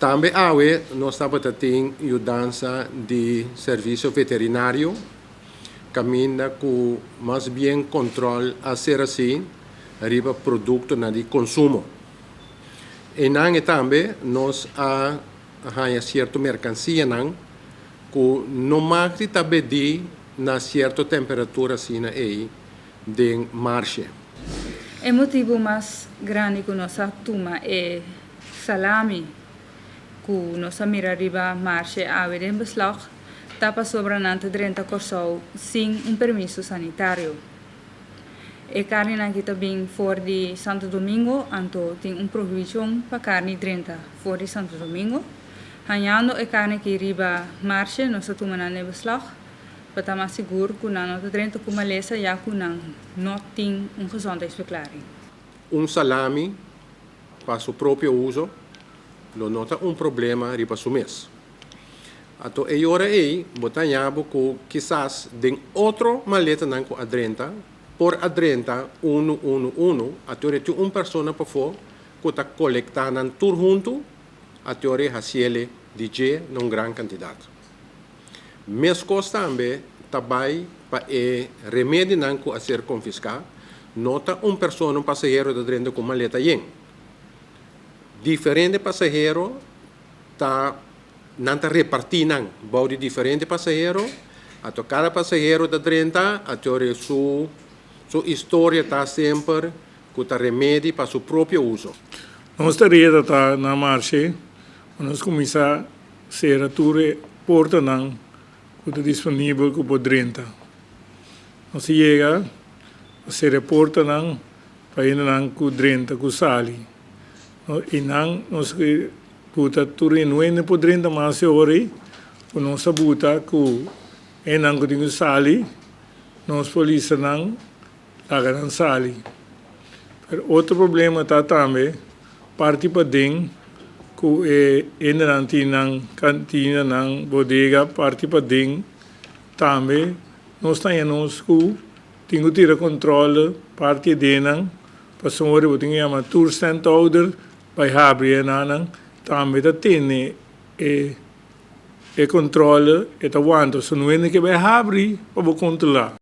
Tambe awe nos tabata tin yudansa di Servisio Veterinario kaminda ku mas bien kòntròl a ser hasi riba produktonan di konsumo. Einan e tambe nos a haña sierto merkansianan ku no mag di ta bedí na sierto temperatura asina ei den marshe. E motibu mas grandi ku nos a tuma e salami ku nos a mira riba marshe awe den beslag ta pasobra nan ta drenta Kòrsou sin un permiso sanitario. E karninan ki ta bin for di Santo Domingo anto tin un prohibishon pa karni drenta for di Santo Domingo. Hañando e karni ki riba marshe nos ta tuma nan den beslag pa ta mas sigur ku nan no ta drenta ku malesa ya ku nan no tin un gezondheidsverklaring. Un salami pa su propio uso lo no ta un problema riba su mes. Anto e ora ei bo ta haña bo ku kisas den otro maletanan ku a drenta por a drenta unu unu unu, a teoria tin un persona pafó ku ta kolektá nan tur huntu, a teoria hasiele di dje na un gran kantidat. Meskos tambe ta bai pa e remedinan ku a ser konfiská, no ta un persona, un pasahero ta drenta ku un maleta yen. Diferente pasahero ta nan ta repartí nan bou di diferente pasahero, anto kada pasahero ta drenta anto su su historia ta semper ku ta remedi pa su propio uso. Nos tarea ta na marshe pa nos kuminsá sera tur e portanan ku ta disponibel ku por drenta. Nos a yega pa sera e portanan pa hendenan ku drenta ku sali. I nan nos buta tur e nuende por drenta mas e ora ei ku nos a buta ku hendenan ku tin ku sali nos por lista nan laga nan sali. Pero otro problema ta tambe parti paden ku e hendenan tin nan kantina nan bodega parti paden tambe nos ta haña nos ku tin ku tira kontrole parti aden nan pasobra bo tin ku yama tur standhouder bai habri e nan tambe ta tene e e kontrole e ta wanta so no hende ke bai habri pa bo kontrola.